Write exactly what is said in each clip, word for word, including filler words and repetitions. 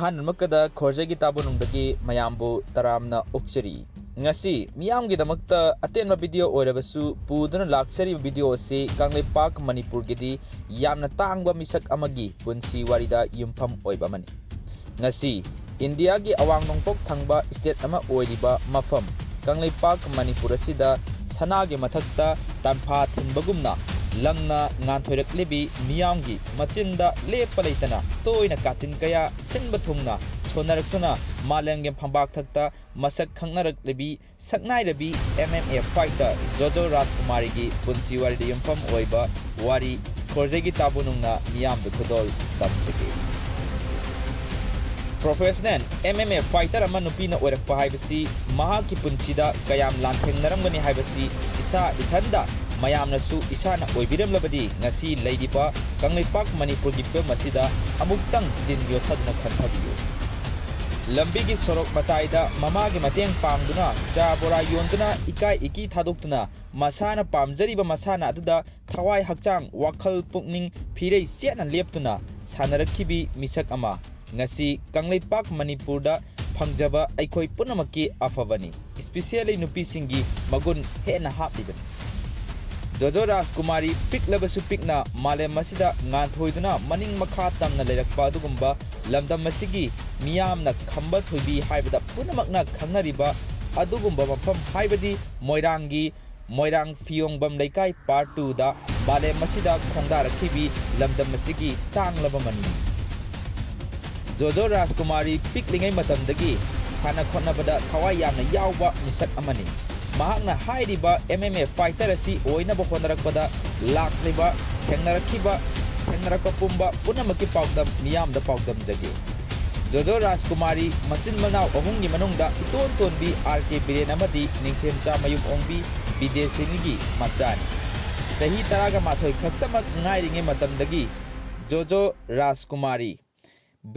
ꯑꯍꯥꯟꯕꯃꯛꯇꯗ ꯈꯣꯔꯖꯩꯒꯤ ꯇꯥꯕꯨꯅꯨꯡꯗꯒꯤ ꯃꯌꯥꯝꯕꯨ ꯇꯔꯥꯝꯅ ꯑꯣꯛꯆꯔꯤ꯫ ꯉꯁꯤ ꯃꯤꯌꯥꯝꯒꯤꯗꯃꯛꯇ ꯑꯇꯦꯟꯕ ꯚꯤꯗꯤꯑꯣ ꯑꯣꯏꯔꯕꯁꯨ ꯄꯨꯗꯨꯅ ꯂꯥꯛꯆꯔꯤꯕ ꯚꯤꯗꯤꯑꯣ ꯑꯁꯤ ꯀꯪꯂꯩꯄꯥꯛ ꯃꯅꯤꯄꯨꯔꯒꯤꯗꯤ ꯌꯥꯝꯅ ꯇꯥꯡꯕ ꯃꯤꯁꯛ ꯑꯃꯒꯤ ꯄꯨꯟꯁꯤ ꯋꯥꯔꯤꯗ ꯌꯨꯝꯐꯝ ꯑꯣꯏꯕ ꯑꯃꯅꯤ꯫ ꯉꯁꯤ ꯏꯟꯗꯤꯌꯥꯒꯤ ꯑꯋꯥꯡ ꯅꯣꯡꯄꯣꯛ ꯊꯪꯕ ꯁ꯭ꯇꯦꯠ ꯑꯃ ꯑꯣꯏꯔꯤꯕ ꯃꯐꯝ ꯀꯪꯂꯩꯄꯥꯛ ꯃꯅꯤꯄꯨꯔ ꯑꯁꯤꯗ ꯁꯅꯥꯒꯤ ꯃꯊꯛꯇ ꯇꯟꯐꯥ ꯊꯤꯟꯕꯒꯨꯝꯅ ꯂꯪꯅ ꯉꯥꯟꯊꯣꯏꯔꯛꯂꯤꯕꯤ ꯃꯤꯌꯥꯝꯒꯤ ꯃꯆꯤꯟꯗ ꯂꯦꯞꯄ ꯂꯩꯇꯅ ꯇꯣꯏꯅ ꯀꯥꯆꯤꯟ ꯀꯌꯥ ꯁꯤꯟꯕ ꯊꯨꯡꯅ ꯁꯣꯟꯅꯔꯛꯇꯨꯅ ꯃꯥꯂꯦꯝꯒꯤ ꯐꯝꯕꯥꯛ ꯊꯛꯇ ꯃꯁꯛ ꯈꯪꯅꯔꯛꯂꯤꯕꯤ ꯁꯛꯅꯥꯏꯔꯕꯤ ꯑꯦꯝ ꯑꯦꯝ ꯑꯦ ꯐꯥꯏꯇꯔ ꯖꯣꯖꯣ ꯔꯥꯖꯀꯨꯃꯥꯔꯤꯒꯤ ꯄꯨꯟꯁꯤ ꯋꯥꯔꯤꯗ ꯌꯨꯝꯐꯝ ꯑꯣꯏꯕ ꯋꯥꯔꯤ ꯈꯣꯔꯖꯩꯒꯤ ꯇꯥꯕꯨꯅꯨꯡꯅ ꯃꯤꯌꯥꯝꯗ ꯈꯨꯗꯣꯜ ꯇꯝꯖꯒꯦ꯫ Professional M M A fighter ꯑꯃ ꯅꯨꯄꯤꯅ ꯑꯣꯏꯔꯛꯄ ꯍꯥꯏꯕꯁꯤ ꯃꯍꯥꯛꯀꯤ ꯄꯨꯟꯁꯤꯗ ꯀꯌꯥꯝ ꯂꯥꯟꯊꯦꯡꯅꯔꯝꯒꯅꯤ ꯍꯥꯏꯕꯁꯤ ꯏꯁꯥ ꯏꯊꯟꯗ ꯃꯌꯥꯝꯅꯁꯨ ꯏꯁꯥꯅ ꯑꯣꯏꯕꯤꯔꯝꯂꯕꯗꯤ ꯉꯁꯤ ꯂꯩꯔꯤꯕ ꯀꯪꯂꯩꯄꯥꯛ ꯃꯅꯤꯄꯨꯔꯒꯤ ꯐꯤꯕꯝ ꯑꯁꯤꯗ ꯑꯃꯨꯛꯇꯪ ꯇꯤꯟ ꯌꯣꯠꯊꯗꯨꯅ ꯈꯟꯊꯕꯤꯌꯨ꯫ ꯂꯝꯕꯤꯒꯤ ꯁꯣꯔꯣꯛ ꯃꯇꯥꯏꯗ ꯃꯃꯥꯒꯤ ꯃꯇꯦꯡ ꯄꯥꯡꯗꯨꯅ ꯆꯥ ꯕꯣꯔꯥ ꯌꯣꯟꯗꯨꯅ ꯏꯀꯥꯏ ꯏꯀꯤ ꯊꯥꯗꯣꯛꯇꯨꯅ ꯃꯁꯥꯅ ꯄꯥꯝꯖꯔꯤꯕ ꯃꯁꯥꯟꯅ ꯑꯗꯨꯗ ꯊꯋꯥꯏ ꯍꯛꯆꯥꯡ ꯋꯥꯈꯜ ꯄꯨꯛꯅꯤꯡ ꯐꯤꯔꯩ ꯆꯦꯠꯅ ꯂꯦꯞꯇꯨꯅ ꯁꯥꯟꯅꯔꯛꯈꯤꯕꯤ ꯃꯤꯁꯛ ꯑꯃ ꯉꯁꯤ ꯀꯪꯂꯩꯄꯥꯛ ꯃꯅꯤꯄꯨꯔꯗ ꯐꯪꯖꯕ ꯑꯩꯈꯣꯏ ꯄꯨꯝꯅꯃꯛꯀꯤ ꯑꯐꯕꯅꯤ, especially ꯅꯨꯄꯤꯁꯤꯡꯒꯤ ꯃꯒꯨꯟ ꯍꯦꯟꯅ ꯍꯥꯞꯂꯤꯕꯅꯤ꯫ ꯖꯣꯖꯣ ꯔꯥꯖꯀꯨꯃꯥꯔꯤ ꯄꯤꯛꯂꯕꯁꯨ ꯄꯤꯛꯅ ꯃꯥꯂꯦꯝ ꯑꯁꯤꯗ ꯉꯥꯟꯊꯣꯏꯗꯨꯅ ꯃꯅꯤꯡ ꯃꯈꯥ ꯇꯝꯅ ꯂꯩꯔꯛꯄ ꯑꯗꯨꯒꯨꯝꯕ ꯂꯝꯗꯝ ꯑꯁꯤꯒꯤ ꯃꯤꯌꯥꯝꯅ ꯈꯝꯕ ꯊꯣꯏꯕꯤ ꯍꯥꯏꯕꯗ ꯄꯨꯝꯅꯃꯛꯅ ꯈꯪꯅꯔꯤꯕ ꯑꯗꯨꯒꯨꯝꯕ ꯃꯐꯝ ꯍꯥꯏꯕꯗꯤ ꯃꯣꯏꯔꯥꯡꯒꯤ ꯃꯣꯏꯔꯥꯡ ꯐꯤꯌꯣꯡꯕꯝ ꯂꯩꯀꯥꯏ ꯄꯥꯔꯠ ꯇꯨꯗ ꯃꯥꯂꯦꯝ ꯑꯁꯤꯗ ꯈꯣꯡꯗꯥꯔꯛꯈꯤꯕꯤ ꯂꯝꯗꯝ ꯑꯁꯤꯒꯤ ꯇꯥꯡꯂꯕ ꯃꯅꯤꯅꯤ꯫ ꯖꯣꯖꯣ ꯔꯥꯖꯀꯨꯃꯥꯔꯤ ꯄꯤꯛꯂꯤꯉꯩ ꯃꯇꯝꯗꯒꯤ ꯁꯥꯟꯅ ꯈꯣꯠꯅꯕꯗ ꯊꯋꯥꯏ ꯌꯥꯝꯅ ꯌꯥꯎꯕ ꯃꯤꯁꯛ ꯑꯃꯅꯤ꯫ ꯃꯍꯥꯛꯅ ꯍꯥꯏꯔꯤꯕ ꯑꯦꯝ ꯑꯦꯝ ꯑꯦ ꯐꯥꯏꯇꯔ ꯑꯁꯤ ꯑꯣꯏꯅꯕ ꯍꯣꯠꯅꯔꯛꯄꯗ ꯂꯥꯛꯂꯤꯕ, ꯊꯦꯡꯅꯔꯛꯈꯤꯕ, ꯊꯦꯡꯅꯔꯛꯄ ꯄꯨꯝꯕ ꯄꯨꯝꯅꯃꯛꯀꯤ ꯄꯥꯎꯗꯝ ꯃꯤꯌꯥꯝꯗ ꯄꯥꯎꯗꯝꯖꯒꯦ꯫ ꯖꯣꯖꯣ ꯔꯥꯖꯀꯨꯃꯥꯔꯤ ꯃꯆꯤꯟ ꯃꯅꯥꯎ ꯑꯍꯨꯝꯒꯤ ꯃꯅꯨꯡꯗ ꯏꯇꯣꯟ ꯇꯣꯟꯕꯤ ꯑꯥꯔ ꯀꯦ ꯕꯤꯔꯦꯟ ꯑꯃꯗꯤ ꯅꯤꯡꯊꯦꯝꯆꯥ ꯃꯌꯨꯝ ꯑꯣꯡꯕꯤ ꯕꯤꯗ꯭ꯌꯥꯁꯤꯅꯤꯒꯤ ꯃꯆꯥꯅꯤ꯫ ꯆꯍꯤ ꯇꯔꯥꯒ ꯃꯥꯊꯣꯏ ꯈꯛꯇꯃꯛ ꯉꯥꯏꯔꯤꯉꯩ ꯃꯇꯝꯗꯒꯤ ꯖꯣꯖꯣ ꯔꯥꯖꯀꯨꯃꯥꯔꯤ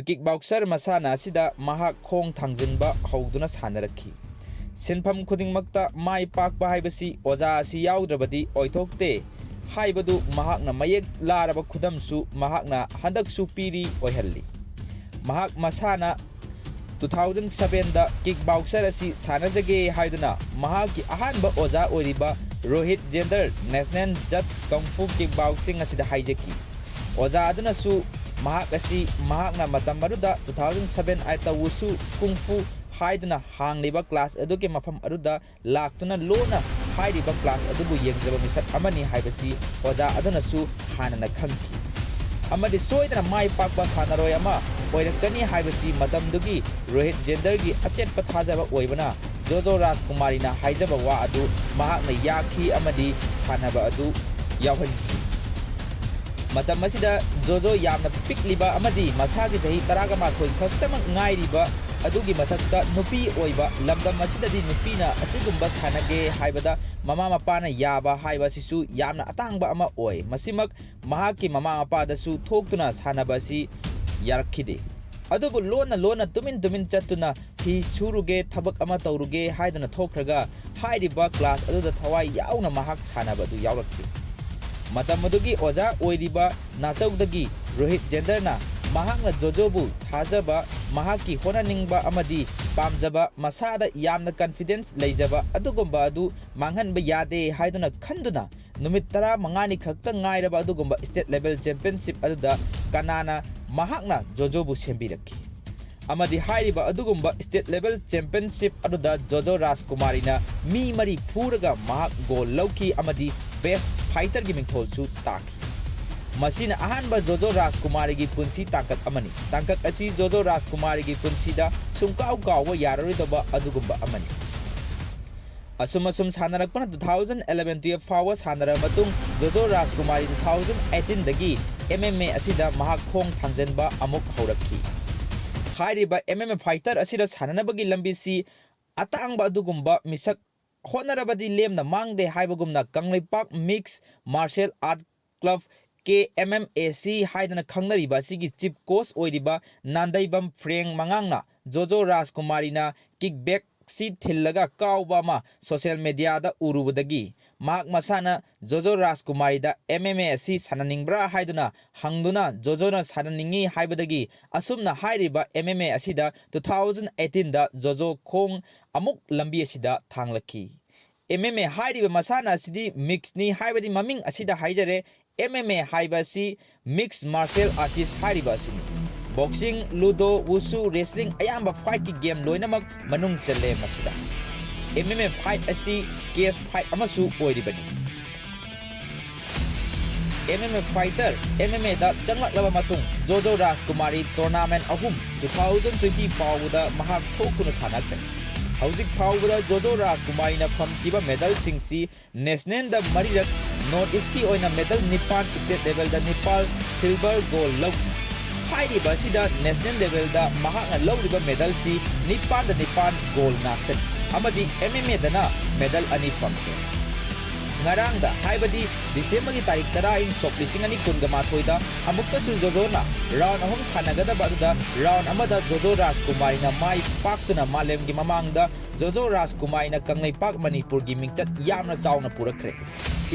ꯀꯤꯛ ꯕꯣꯛꯁꯔ ꯃꯁꯥꯟꯅ ꯑꯁꯤꯗ ꯃꯍꯥꯛ ꯈꯣꯡ ꯊꯥꯡꯖꯤꯟꯕ ꯍꯧꯗꯨꯅ ꯁꯥꯟꯅꯔꯛꯈꯤ꯫ ꯁꯤꯟꯐꯝ ꯈꯨꯗꯤꯡꯃꯛꯇ ꯃꯥꯏ ꯄꯥꯛꯄ ꯍꯥꯏꯕꯁꯤ ꯑꯣꯖꯥ ꯑꯁꯤ ꯌꯥꯎꯗ꯭ꯔꯕꯗꯤ ꯑꯣꯏꯊꯣꯛꯇꯦ ꯍꯥꯏꯕꯗꯨ ꯃꯍꯥꯛꯅ ꯃꯌꯦꯛ ꯂꯥꯔꯕ ꯈꯨꯗꯝꯁꯨ ꯃꯍꯥꯛꯅ ꯍꯟꯗꯛꯁꯨ ꯄꯤꯔꯤ ꯑꯣꯏꯍꯜꯂꯤ꯫ ꯃꯍꯥꯛ ꯃꯁꯥꯅ two thousand sevenꯗ ꯀꯤꯛ ꯕꯣꯛꯁꯔ ꯑꯁꯤ ꯁꯥꯟꯅꯖꯒꯦ ꯍꯥꯏꯗꯨꯅ ꯃꯍꯥꯛꯀꯤ ꯑꯍꯥꯟꯕ ꯑꯣꯖꯥ ꯑꯣꯏꯔꯤꯕ ꯔꯣꯍꯤꯠ ꯖꯦꯟꯗꯔ, ꯅꯦꯁꯅꯦꯜ ꯖꯠꯁ ꯀꯪꯐꯨ ꯀꯤꯛ ꯕꯣꯛꯁꯤꯡ ꯑꯁꯤꯗ ꯍꯥꯏꯖꯈꯤ꯫ ꯑꯣꯖꯥ ꯑꯗꯨꯅꯁꯨ ꯃꯍꯥꯛ ꯑꯁꯤ ꯃꯍꯥꯛꯅ ꯃꯇꯝ ꯑꯗꯨꯗ two thousand seven ꯑꯥꯏ ꯇꯧꯋꯨꯁꯨ ꯀꯨꯡꯐꯨ ꯍꯥꯏꯗꯨꯅ ꯍꯥꯡꯂꯤꯕ ꯀ꯭ꯂꯥꯁ ꯑꯗꯨꯒꯤ ꯃꯐꯝ ꯑꯗꯨꯗ ꯂꯥꯛꯇꯨꯅ ꯂꯣꯟꯅ ꯍꯥꯏꯔꯤꯕ ꯀ꯭ꯂꯥꯁ ꯑꯗꯨꯕꯨ ꯌꯦꯡꯖꯕ ꯃꯤꯁꯛ ꯑꯃꯅꯤ ꯍꯥꯏꯕꯁꯤ ꯑꯣꯖꯥ ꯑꯗꯨꯅꯁꯨ ꯍꯥꯟꯅꯅ ꯈꯪꯈꯤ꯫ ꯑꯃꯗꯤ ꯁꯣꯏꯗꯅ ꯃꯥꯏ ꯄꯥꯛꯄ ꯁꯥꯟꯅꯔꯣꯏ ꯑꯃ ꯑꯣꯏꯔꯛꯀꯅꯤ ꯍꯥꯏꯕꯁꯤ ꯃꯇꯝꯗꯨꯒꯤ ꯔꯣꯍꯤꯠ ꯖꯦꯟꯗꯔꯒꯤ ꯑꯆꯦꯠꯄ ꯊꯥꯖꯕ ꯑꯣꯏꯕꯅ ꯖꯣꯖꯣ ꯔꯥꯖꯀꯨꯃꯥꯔꯤꯅ ꯍꯥꯏꯖꯕ ꯋꯥ ꯑꯗꯨ ꯃꯍꯥꯛꯅ ꯌꯥꯈꯤ ꯑꯃꯗꯤ ꯁꯥꯟꯅꯕ ꯑꯗꯨ ꯌꯥꯎꯍꯟꯈꯤ꯫ ꯃꯇꯝ ꯑꯁꯤꯗ ꯖꯣꯖꯣ ꯌꯥꯝꯅ ꯄꯤꯛꯂꯤꯕ ꯑꯃꯗꯤ ꯃꯁꯥꯒꯤ ꯆꯍꯤ ꯇꯔꯥꯒ ꯃꯥꯊꯣꯏ ꯈꯛꯇꯃꯛ ꯉꯥꯏꯔꯤꯕ ꯑꯗꯨꯒꯤ ꯃꯊꯛꯇ ꯅꯨꯄꯤ ꯑꯣꯏꯕ, ꯂꯝꯗꯝ ꯑꯁꯤꯗꯗꯤ ꯅꯨꯄꯤꯅ ꯑꯁꯤꯒꯨꯝꯕ ꯁꯥꯟꯅꯒꯦ ꯍꯥꯏꯕꯗ ꯃꯃꯥ ꯃꯄꯥꯅ ꯌꯥꯕ ꯍꯥꯏꯕ ꯑꯁꯤꯁꯨ ꯌꯥꯝꯅ ꯑꯇꯥꯡꯕ ꯑꯃ ꯑꯣꯏ꯫ ꯃꯁꯤꯃꯛ ꯃꯍꯥꯛꯀꯤ ꯃꯃꯥ ꯃꯄꯥꯗꯁꯨ ꯊꯣꯛꯇꯨꯅ ꯁꯥꯟꯅꯕ ꯑꯁꯤ ꯌꯥꯔꯛꯈꯤꯗꯦ꯫ ꯑꯗꯨꯕꯨ ꯂꯣꯟꯅ ꯂꯣꯟꯅ ꯇꯨꯃꯤꯟ ꯇꯨꯃꯤꯟ ꯆꯠꯇꯨꯅ ꯐꯤ ꯁꯨꯔꯨꯒꯦ, ꯊꯕꯛ ꯑꯃ ꯇꯧꯔꯨꯒꯦ ꯍꯥꯏꯗꯨꯅ ꯊꯣꯛꯈ꯭ꯔꯒ ꯍꯥꯏꯔꯤꯕ ꯀ꯭ꯂꯥꯁ ꯑꯗꯨꯗ ꯊꯋꯥꯏ ꯌꯥꯎꯅ ꯃꯍꯥꯛ ꯁꯥꯟꯅꯕ ꯑꯗꯨ ꯌꯥꯎꯔꯛꯈꯤ꯫ ꯃꯇꯝ ꯑꯗꯨꯒꯤ ꯑꯣꯖꯥ ꯑꯣꯏꯔꯤꯕ ꯅꯥꯆꯧꯗꯒꯤ ꯔꯣꯍꯤꯠ ꯖꯦꯟꯗꯔꯅ ꯃꯍꯥꯛꯅ ꯖꯣꯖꯣꯕꯨ ꯊꯥꯖꯕ, ꯃꯍꯥꯛꯀꯤ ꯍꯣꯠꯅꯅꯤꯡꯕ ꯑꯃꯗꯤ ꯄꯥꯝꯖꯕ, ꯃꯁꯥꯗ ꯌꯥꯝꯅ ꯀꯟꯐꯤꯗꯦꯟꯁ ꯂꯩꯖꯕ ꯑꯗꯨꯒꯨꯝꯕ ꯑꯗꯨ ꯃꯥꯡꯍꯟꯕ ꯌꯥꯗꯦ ꯍꯥꯏꯗꯨꯅ ꯈꯟꯗꯨꯅ ꯅꯨꯃꯤꯠ ꯇꯔꯥꯃꯉꯥꯅꯤ ꯈꯛꯇ ꯉꯥꯏꯔꯕ ꯑꯗꯨꯒꯨꯝꯕ ꯁ꯭ꯇꯦꯠ ꯂꯦꯚꯦꯜ ꯆꯦꯝꯄꯤꯌꯟꯁꯤꯞ ꯑꯗꯨꯗ ꯀꯅꯥꯅ ꯃꯍꯥꯛꯅ ꯖꯣꯖꯣꯕꯨ ꯁꯦꯝꯕꯤꯔꯛꯈꯤ꯫ ꯑꯃꯗꯤ ꯍꯥꯏꯔꯤꯕ ꯑꯗꯨꯒꯨꯝꯕ ꯁ꯭ꯇꯦꯠ ꯂꯦꯚꯦꯜ ꯆꯦꯝꯄꯤꯌꯟꯁꯤꯞ ꯑꯗꯨꯗ ꯖꯣꯖꯣ ꯔꯥꯖꯀꯨꯃꯥꯔꯤꯅ ꯃꯤ ꯃꯔꯤ ꯐꯨꯔꯒ ꯃꯍꯥꯛ ꯒꯣꯜ ꯂꯧꯈꯤ ꯑꯃꯗꯤ ꯕꯦꯁ꯭ꯠ ꯐꯥꯏꯇꯔꯒꯤ ꯃꯤꯡꯊꯣꯜꯁꯨ ꯇꯥꯈꯤ꯫ ꯃꯁꯤꯅ ꯑꯍꯥꯟꯕ ꯖꯣꯖꯣ ꯔꯥꯖꯀꯨꯃꯥꯔꯤꯒꯤ ꯄꯨꯟꯁꯤ ꯇꯥꯡꯀꯛ ꯑꯃꯅꯤ꯫ ꯇꯥꯡꯀꯛ ꯑꯁꯤ ꯖꯣꯖꯣ ꯔꯥꯖꯀꯨꯃꯥꯔꯤꯒꯤ ꯄꯨꯟꯁꯤꯗ ꯁꯨꯡꯀꯥꯎ ꯀꯥꯎꯕ ꯌꯥꯔꯔꯣꯏꯗꯕ ꯑꯗꯨꯒꯨꯝꯕ ꯑꯃꯅꯤ꯫ ꯑꯁꯨꯝ ꯑꯁꯨꯝ ꯁꯥꯟꯅꯔꯛꯄꯅ two thousand eleven twelve ꯐꯥꯎꯕ ꯁꯥꯟꯅꯔꯕ ꯃꯇꯨꯡ ꯖꯣꯖꯣ ꯔꯥꯖꯀꯨꯃꯥꯔꯤ two thousand eighteen ꯗꯒꯤ M M A ꯑꯁꯤꯗ ꯃꯍꯥꯛ ꯈꯣꯡ ꯊꯥꯡꯖꯟꯕ ꯑꯃꯨꯛ ꯍꯧꯔꯛꯈꯤ꯫ ꯍꯥꯏꯔꯤꯕ M M A ꯐꯥꯏꯇꯔ ꯑꯁꯤꯗ ꯁꯥꯟꯅꯅꯕꯒꯤ ꯂꯝꯕꯤꯁꯤ ꯑꯇꯥꯡꯕ ꯑꯗꯨꯒꯨꯝꯕ ꯃꯤꯁꯛ ꯍꯣꯠꯅꯔꯕꯗꯤ ꯂꯦꯝꯅ ꯃꯥꯡꯗꯦ ꯍꯥꯏꯕꯒꯨꯝꯅ Kangleipak mix martial art club, K M M A C ꯍꯥꯏꯗꯅ ꯈꯪꯅꯔꯤꯕ ꯑꯁꯤꯒꯤ ꯆꯤꯐ ꯀꯣꯆ ꯑꯣꯏꯔꯤꯕ ꯅꯥꯟꯗꯩꯕꯝ ꯐ꯭ꯔꯦꯡ ꯃꯉꯥꯡꯅ ꯖꯣꯖꯣ ꯔꯥꯖꯀꯨꯃꯥꯔꯤꯅ ꯀꯤꯛ ꯕꯦꯛ ꯁꯤ ꯊꯤꯜꯂꯒ ꯀꯥꯎꯕ ꯑꯃ ꯁꯣꯁꯤꯌꯦꯜ ꯃꯦꯗꯤꯌꯥꯗ ꯎꯔꯨꯕꯗꯒꯤ ꯃꯍꯥꯛ ꯃꯁꯥꯅ ꯖꯣꯖꯣ ꯔꯥꯖꯀꯨꯃꯥꯔꯤꯗ M M A ꯑꯁꯤ ꯁꯥꯟꯅꯅꯤꯡꯕ꯭ꯔꯥ ꯍꯥꯏꯗꯨꯅ ꯍꯪꯗꯨꯅ ꯖꯣꯖꯣꯅ ꯁꯥꯟꯅꯅꯤꯡꯏ ꯍꯥꯏꯕꯗꯒꯤ ꯑꯁꯨꯝꯅ ꯍꯥꯏꯔꯤꯕ M M A ꯑꯁꯤꯗ two thousand eighteenꯗ ꯖꯣꯖꯣ ꯈꯣꯡ ꯑꯃꯨꯛ ꯂꯝꯕꯤ ꯑꯁꯤꯗ ꯊꯥꯡꯂꯛꯈꯤ꯫ M M A ꯍꯥꯏꯔꯤꯕ ꯃꯁꯥꯟꯅ ꯑꯁꯤꯗꯤ ꯃꯤꯛꯁꯅꯤ ꯍꯥꯏꯕꯗꯤ ꯃꯃꯤꯡ ꯑꯁꯤꯗ ꯍꯥꯏꯖꯔꯦ꯫ M M A ꯍꯥꯏꯕ ꯑꯁꯤ ꯃꯤꯛꯁ ꯃꯥꯔꯁꯤꯌꯦꯜ ꯑꯥꯔꯇꯤꯁ ꯍꯥꯏꯔꯤꯕ ꯑꯁꯤꯅꯤ꯫ ꯕꯣꯛꯁꯤꯡ, ꯂꯨꯗꯣ, ꯋꯨꯁꯨ, ꯔꯦꯁꯂꯤꯡ ꯑꯌꯥꯝꯕ ꯐꯥꯏꯠꯀꯤ ꯒꯦꯝ ꯂꯣꯏꯅꯃꯛ ꯃꯅꯨꯡ ꯆꯜꯂꯦ ꯃꯁꯤꯗ꯫ M M A ꯐꯥꯏꯠ ꯑꯁꯤ ꯀꯦꯖ ꯐꯥꯏꯠ ꯑꯃꯁꯨ ꯑꯣꯏꯔꯤꯕꯅꯤ꯫ M M A fighter, M M Aꯗ ꯆꯪꯂꯛꯂꯕ ꯃꯇꯨꯡ ꯖꯣꯖꯣ ꯔꯥꯖꯀꯨꯃꯥꯔꯤ ꯇꯣꯔꯅꯥꯃꯦꯟ ꯑꯍꯨꯝ two thousand twenty ꯐꯥꯎꯕꯗ ꯃꯍꯥꯛ ꯊꯣꯛꯇꯨꯅ ꯁꯥꯟꯅꯈ꯭ꯔꯦ꯫ ꯍꯧꯖꯤꯛ ꯐꯥꯎꯕꯗ ꯖꯣꯖꯣ ꯔꯥꯖꯀꯨꯃꯥꯔꯤꯅ ꯐꯪꯈꯤꯕ ꯃꯦꯗꯜꯁꯤꯡꯁꯤ ꯅꯦꯁꯅꯦꯜꯗ ꯃꯔꯤꯔꯛ, ꯅꯣꯔꯠ ꯏꯁꯀꯤ ꯑꯣꯏꯅ ꯃꯦꯗꯜ ꯅꯤꯄꯥꯟ, ꯁ꯭ꯇꯦꯠ ꯂꯦꯚꯦꯜꯗ ꯅꯤꯄꯥꯟ, ꯁꯤꯜꯚꯔ, ꯒꯣꯜ ꯂꯧꯈꯤ꯫ ꯍꯥꯏꯔꯤꯕ ꯑꯁꯤꯗ ꯅꯦꯁꯅꯦꯜ ꯂꯦꯚꯦꯜꯗ ꯃꯍꯥꯛꯅ ꯂꯧꯔꯤꯕ ꯃꯦꯗꯜꯁꯤ ꯅꯤꯄꯥꯟꯗ ꯅꯤꯄꯥꯟ ꯒꯣꯜ ꯉꯥꯛꯇꯅꯤ ꯑꯃꯗꯤ M M Aꯗꯅ ꯃꯦꯗꯜ ꯑꯅꯤ ꯐꯪꯈꯤ꯫ ꯉꯔꯥꯡꯗ, ꯍꯥꯏꯕꯗꯤ ꯗꯤꯁꯦꯝꯕꯔꯒꯤ ꯇꯥꯔꯤꯛ ꯇꯔꯥ, ꯏꯪ ꯁꯣꯛ ꯂꯤꯁꯤꯡ ꯑꯅꯤ ꯀꯨꯟꯒ ꯃꯥꯊꯣꯏꯗ ꯑꯃꯨꯛꯀꯁꯨ ꯖꯣꯖꯣꯅ ꯔꯥꯎꯟ ꯑꯍꯨꯝ ꯁꯥꯟꯅꯒꯗꯕ ꯑꯗꯨꯗ ꯔꯥꯎꯟ ꯑꯃꯗ ꯖꯣꯖꯣ ꯔꯥꯖꯀꯨꯃꯥꯔꯤꯅ ꯃꯥꯏ ꯄꯥꯛꯇꯨꯅ ꯃꯥꯂꯦꯝꯒꯤ ꯃꯃꯥꯡꯗ ꯖꯣꯖꯣ ꯔꯥꯖꯀꯨꯃꯥꯔꯤꯅ ꯀꯪꯂꯩꯄꯥꯛ ꯃꯅꯤꯄꯨꯔꯒꯤ ꯃꯤꯡꯆꯠ ꯌꯥꯝꯅ ꯆꯥꯎꯅ ꯄꯨꯔꯛꯈ꯭ꯔꯦ꯫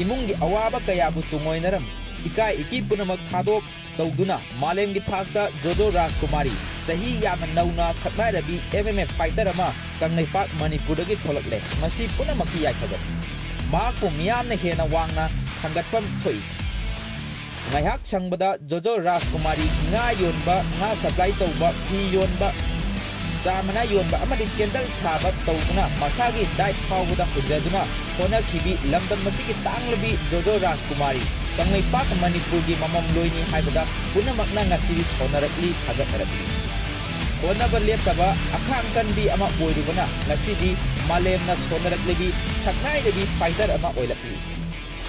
ꯏꯃꯨꯡꯒꯤ ꯑꯋꯥꯕ ꯀꯌꯥꯕꯨ ꯇꯨꯡꯑꯣꯏꯅꯔꯝ, ꯏꯀꯥꯏ ꯏꯀꯤ ꯄꯨꯝꯅꯃꯛ ꯊꯥꯗꯣꯛ ꯇꯧꯗꯨꯅ ꯃꯥꯂꯦꯝꯒꯤ ꯊꯥꯛꯇ ꯖꯣꯖꯣ ꯔꯥꯖꯀꯨꯃꯥꯔꯤ ꯆꯍꯤ ꯌꯥꯝꯅ ꯅꯧꯅ ꯁꯛꯅꯥꯏꯔꯕꯤ M M A ꯐꯥꯏꯇꯔ ꯑꯃ ꯀꯪꯂꯩꯄꯥꯛ ꯃꯅꯤꯄꯨꯔꯗꯒꯤ ꯊꯣꯛꯂꯛꯂꯦ꯫ ꯃꯁꯤ ꯄꯨꯝꯅꯃꯛꯀꯤ ꯌꯥꯏꯐꯕꯅꯤ꯫ ꯃꯍꯥꯛꯄꯨ ꯃꯤꯌꯥꯝꯅ ꯍꯦꯟꯅ ꯋꯥꯡꯅ ꯊꯥꯡꯒꯠꯐꯝ ꯊꯣꯛꯏ꯫ ꯉꯥꯏꯍꯥꯛ ꯁꯪꯕꯗ ꯖꯣꯖꯣ ꯔꯥꯖꯀꯨꯃꯥꯔꯤ ꯉꯥ ꯌꯣꯟꯕ, ꯉꯥ ꯁꯄ꯭ꯂꯥꯏ ꯇꯧꯕ, ꯐꯤ ꯌꯣꯟꯕ, ꯆꯥ ꯃꯅꯥ ꯌꯣꯟꯕ ꯑꯃꯗꯤ ꯀꯦꯟꯗꯜ ꯁꯥꯕ ꯇꯧꯗꯨꯅ ꯃꯁꯥꯒꯤ ꯗꯥꯏꯠ ꯐꯥꯎꯕꯗ ꯍꯨꯟꯖꯗꯨꯅ ꯍꯣꯠꯅꯈꯤꯕꯤ ꯂꯝꯗꯝ ꯑꯁꯤꯒꯤ ꯇꯥꯡꯂꯕꯤ ꯖꯣꯖꯣ ꯔꯥꯖꯀꯨꯃꯥꯔꯤ ꯀꯪꯂꯩꯄꯥꯛ ꯃꯅꯤꯄꯨꯔꯒꯤ ꯃꯃꯝꯂꯣꯏꯅꯤ ꯍꯥꯏꯕꯗ ꯄꯨꯝꯅꯃꯛꯅ ꯉꯁꯤꯗꯤ ꯁꯣꯟꯅꯔꯛꯂꯤ, ꯊꯥꯒꯠꯅꯔꯛꯂꯤ꯫ ꯍꯣꯠꯅꯕ ꯂꯦꯞꯇꯕ ꯑꯈꯥꯡ ꯀꯟꯕꯤ ꯑꯃ ꯑꯣꯏꯔꯨꯕꯅ ꯉꯁꯤꯗꯤ ꯃꯥꯂꯦꯝꯅ ꯁꯣꯟꯅꯔꯛꯂꯤꯕꯤ ꯁꯛꯅꯥꯏꯔꯕꯤ ꯐꯥꯏꯇꯔ ꯑꯃ ꯑꯣꯏꯔꯛꯂꯤ꯫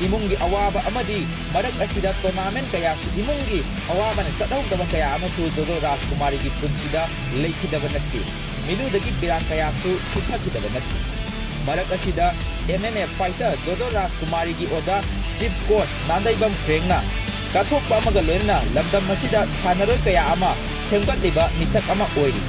ꯏꯃꯨꯡꯒꯤ ꯑꯋꯥꯕ ꯑꯃꯗꯤ ꯃꯔꯛ ꯑꯁꯤꯗ ꯇꯣꯔꯅꯥꯃꯦꯟ ꯀꯌꯥꯁꯨ, ꯏꯃꯨꯡꯒꯤ ꯑꯋꯥꯕꯅ ꯆꯠꯍꯧꯗꯕ ꯀꯌꯥ ꯑꯃꯁꯨ ꯖꯣꯖꯣ ꯔꯥꯖꯀꯨꯃꯥꯔꯤꯒꯤ ꯄꯨꯟꯁꯤꯗ ꯂꯩꯈꯤꯗꯕ ꯅꯠꯇꯦ꯫ ꯃꯤꯂꯨꯗꯒꯤ ꯄꯤꯔꯥꯡ ꯀꯌꯥꯁꯨ ꯁꯤꯊꯈꯤꯗꯕ ꯅꯠꯇꯦ꯫ ꯃꯔꯛ ꯑꯁꯤꯗ M M A ꯐꯥꯏꯇꯔ ꯖꯣꯖꯣ ꯔꯥꯖꯀꯨꯃꯥꯔꯤꯒꯤ ꯑꯣꯖꯥ ꯆꯤꯐ ꯀꯣꯆ ꯅꯥꯟꯗꯩꯕꯝ ꯐ꯭ꯔꯦꯡꯅ ꯀꯠꯊꯣꯛꯄ ꯑꯃꯒ ꯂꯣꯏꯅꯅ ꯂꯝꯗꯝ ꯑꯁꯤꯗ ꯁꯥꯟꯅꯔꯣꯏ ꯀꯌꯥ ꯑꯃ ꯁꯦꯝꯒꯠꯂꯤꯕ ꯃꯤꯁꯛ ꯑꯃ ꯑꯣꯏꯔꯤ꯫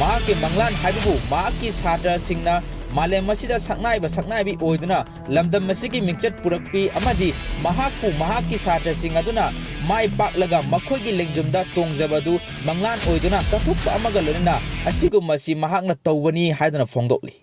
ꯃꯍꯥꯛꯀꯤ ꯃꯪꯂꯥꯟ ꯍꯥꯏꯕꯕꯨ ꯃꯍꯥꯛꯀꯤ ꯁꯥꯇ꯭ꯔꯁꯤꯡꯅ ꯃꯥꯂꯦꯝ ꯑꯁꯤꯗ ꯁꯛꯅꯥꯏꯕ ꯁꯛꯅꯥꯏꯕꯤ ꯑꯣꯏꯗꯨꯅ ꯂꯝꯗꯝ ꯑꯁꯤꯒꯤ ꯃꯤꯡꯆꯠ ꯄꯨꯔꯛꯄꯤ ꯑꯃꯗꯤ ꯃꯍꯥꯛꯄꯨ ꯃꯍꯥꯛꯀꯤ ꯁꯥꯇ꯭ꯔꯁꯤꯡ ꯑꯗꯨꯅ ꯃꯥꯏ ꯄꯥꯛꯂꯒ ꯃꯈꯣꯏꯒꯤ ꯂꯦꯡꯖꯨꯝꯗ ꯇꯣꯡꯖꯕ ꯑꯗꯨ ꯃꯪꯂꯥꯟ ꯑꯣꯏꯗꯨꯅ ꯀꯠꯊꯣꯛꯄ ꯑꯃꯒ ꯂꯣꯏꯅꯅ ꯑꯁꯤꯒꯨꯝꯕꯁꯤ ꯃꯍꯥꯛꯅ ꯇꯧꯕꯅꯤ ꯍꯥꯏꯗꯨꯅ ꯐꯣꯡꯗꯣꯛꯂꯤ꯫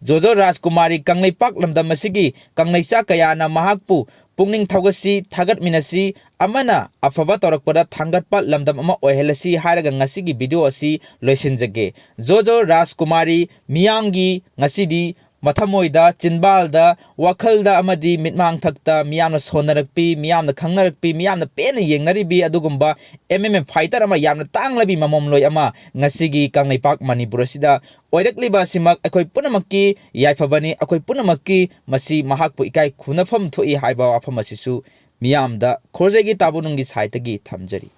ꯖꯣꯖꯣ ꯔꯥꯖꯀꯨꯃꯥꯔꯤ ꯀꯪꯂꯩꯄꯥꯛ ꯂꯝꯗꯝ ꯑꯁꯤꯒꯤ ꯀꯪꯂꯩꯆꯥ ꯀꯌꯥꯅ ꯃꯍꯥꯛꯄꯨ ꯄꯨꯛꯅꯤꯡ ꯊꯧꯒꯠꯁꯤ, ꯊꯥꯒꯠꯃꯤꯟꯅꯁꯤ, ꯑꯃꯅ ꯑꯐꯕ ꯇꯧꯔꯛꯄꯗ ꯊꯥꯡꯒꯠꯄ ꯂꯝꯗꯝ ꯑꯃ ꯑꯣꯏꯍꯜꯂꯁꯤ ꯍꯥꯏꯔꯒ ꯉꯁꯤꯒꯤ ꯚꯤꯗꯤꯑꯣ ꯑꯁꯤ ꯂꯣꯏꯁꯤꯟꯖꯒꯦ꯫ ꯖꯣꯖꯣ ꯔꯥꯖꯀꯨꯃꯥꯔꯤ ꯃꯤꯌꯥꯝꯒꯤ ꯉꯁꯤꯗꯤ ꯃꯊꯃꯣꯏꯗ, ꯆꯤꯟꯕꯥꯜꯗ, ꯋꯥꯈꯜꯗ ꯑꯃꯗꯤ ꯃꯤꯠꯃꯥꯡꯊꯛꯇ ꯃꯤꯌꯥꯝꯅ ꯁꯣꯟꯅꯔꯛꯄꯤ, ꯃꯤꯌꯥꯝꯅ ꯈꯪꯅꯔꯛꯄꯤ, ꯃꯤꯌꯥꯝꯅ ꯄꯦꯟꯅ ꯌꯦꯡꯅꯔꯤꯕꯤ ꯑꯗꯨꯒꯨꯝꯕ ꯑꯦꯝ ꯑꯦꯝ ꯑꯦ ꯐꯥꯏꯇꯔ ꯑꯃ, ꯌꯥꯝꯅ ꯇꯥꯡꯂꯕꯤ ꯃꯃꯣꯝꯂꯣꯏ ꯑꯃ ꯉꯁꯤꯒꯤ ꯀꯪꯂꯩꯄꯥꯛ ꯃꯅꯤꯄꯨꯔ ꯑꯁꯤꯗ ꯑꯣꯏꯔꯛꯂꯤꯕ ꯑꯁꯤꯃꯛ ꯑꯩꯈꯣꯏ ꯄꯨꯝꯅꯃꯛꯀꯤ ꯌꯥꯏꯐꯕꯅꯤ꯫ ꯑꯩꯈꯣꯏ ꯄꯨꯝꯅꯃꯛꯀꯤ ꯃꯁꯤ ꯃꯍꯥꯛꯄꯨ ꯏꯀꯥꯏ ꯈꯨꯝꯅꯐꯝ ꯊꯣꯛꯏ ꯍꯥꯏꯕ ꯋꯥꯐꯝ ꯑꯁꯤꯁꯨ ꯃꯤꯌꯥꯝꯗ ꯈꯣꯔꯖꯩꯒꯤ ꯇꯥꯕꯨꯅꯨꯡꯒꯤ ꯁꯥꯏꯠꯇꯒꯤ ꯊꯝꯖꯔꯤ꯫